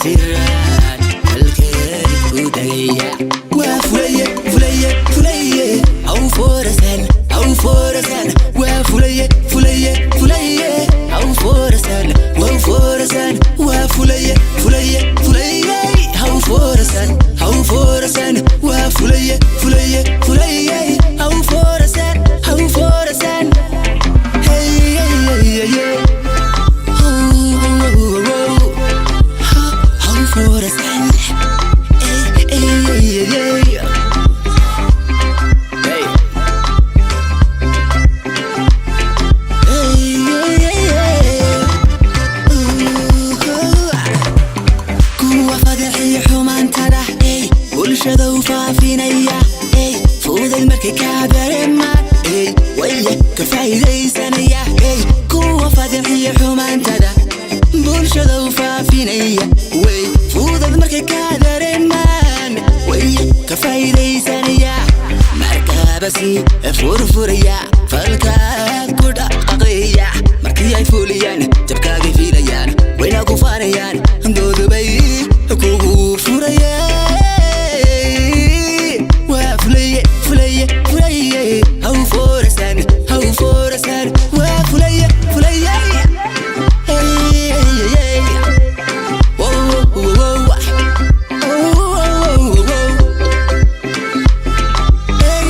Tiraan halkeed ku dagaya. Waa fulaye, fulaye, fulaye, haw foorasan, haw foorasan. Waa fulaye, fulaye, fulaye, haw foorasan, haw foorasan. Waa fulaye, fulaye, fulaye, haw foorasan, haw foorasan. Waa fulaye, fulaye, fulaye, haw foorasan, haw foorasan. Hey, hey, hey, hey. Oh, oh, oh, oh. Haw foorasan. Hey, hey, hey, hey. Hey. Hey, hey, hey. Ooh, kuwa fadaxii xumaantada, ey, bulshada u faafinaya, ey, fudayd markay kaa dareemaan, ey, waya ka faa'iidaysanaya. Ey, kuwa fadaxii xumaantada bulshada u faafinaya, way fudayd markay kaa dareemaan, waya ka faa'iidaysanaya, markaabasi furfuraya falkaad ku dhaqaqaya. Markii ay fuliyaan jabkaagay fiilayaan, wayna ku faanayaan, doodubay kugu furayay. Waa fulaye, fulaye, fulaye, haw foorasan, haw foorasan. Waa fulaye, fulaye. Hey, hey, hey. Wow, wow, wow. Oh, oh, oh, oh. Hey.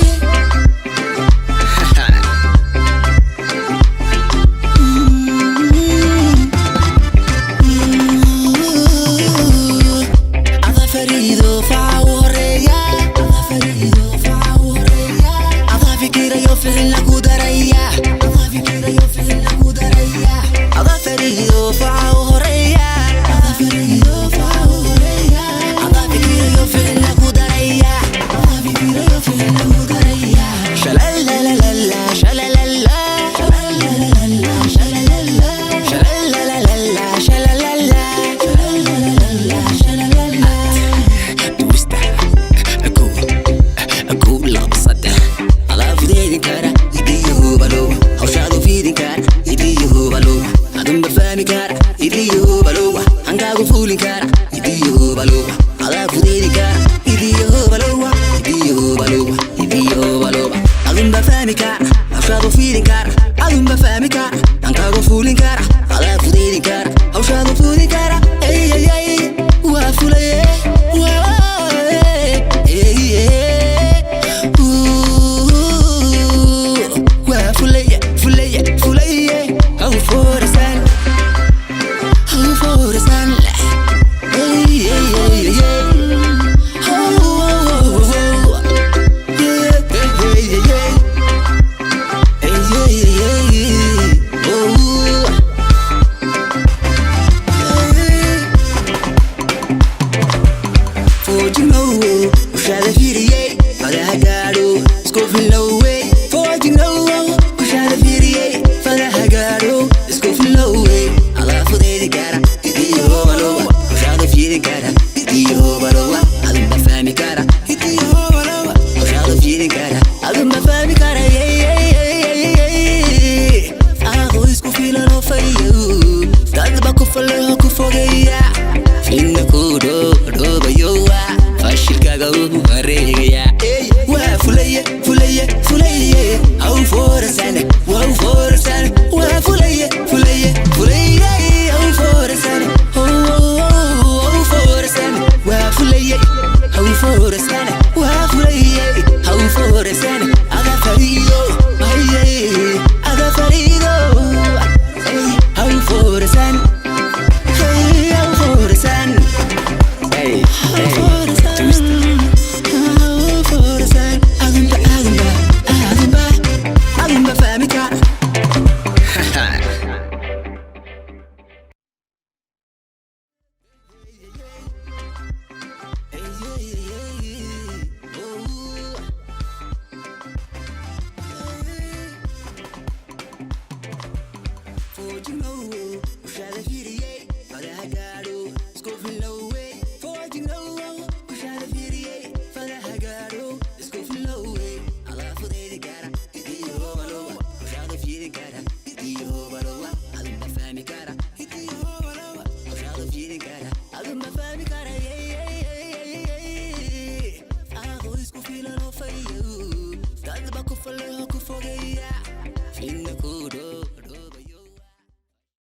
Ada fariido faca u horeeya, ada fariido faca u horeeya, ada fikirayo ficilna ku daraya, ada fikirayo ficilna ku daraya, ada fariido faca u horeeya, ada fariido faca u horeeya, ada fikirayo ficilna ku daraya, ada fikirayo ficilna ku daraya. Shalalalala, shalalala, shalalala, shalalala, shalalala, shalalala, shalalala, shalalala. Twista ku ku 2 3, adaa fudeydin kara idiyo hubalow, hawshaadu fiidin kara idiyo hubalow, adunba fahmi kara idiyo hubalow, hankaagu fuulin kara idiyo hubalow, adaa fudeydin kara idiyo hubalow, idiyo hubalow, idiyo hubalow, adunba fahmi kara, hawshaadu fiidin kara, adunba fahmi kara, hankaagu fuulin kara, adaa fudeydin kara, hawshaadu fuulin kara. Ey, ey, ey, waa fulaye, waa ey, ey. Ooh, waa fulaye, fulaye, fulaye, haw foorasan, haw foorasan. Ey, ey, ey, ey. Oh, oh, oh, oh. Yeah, hey, hey, hey. Hey, hey, hey. Oh. Hey. Foojignow, ushaada fiiriyey, fadaha gaadho, isku filowey. Foojignow, ushaada fiiriyey, fadaha gaadho, isku filowey. Adaa fudeedi kara idiyo hobalowa, ushaada fiirin kara idiyo hobalowa, adunba fahmi kara idiyo hobalowa, ushaada fiirin kara, adunba fahmi kara. Yey, yey, yey, yey. Aqo isku filan oo fayow, dadba ku faleho ku fogeeya, finna ku dhoobdhoobayowa, fashilkaaga u wareegaya. Ey, waa fulaye, fulaye, fulaye, haw foorasan, waw foorasan. Waa fulaye, fulaye, fulaye, haw foorasan, haw foorasan. Waa fulaye, haw foorasan. Waa fulaye, haw foorasan. Ada fariido, aye, ada fariido. Ey, haw foorasan. Hey, haw foorasan. Hey, hey.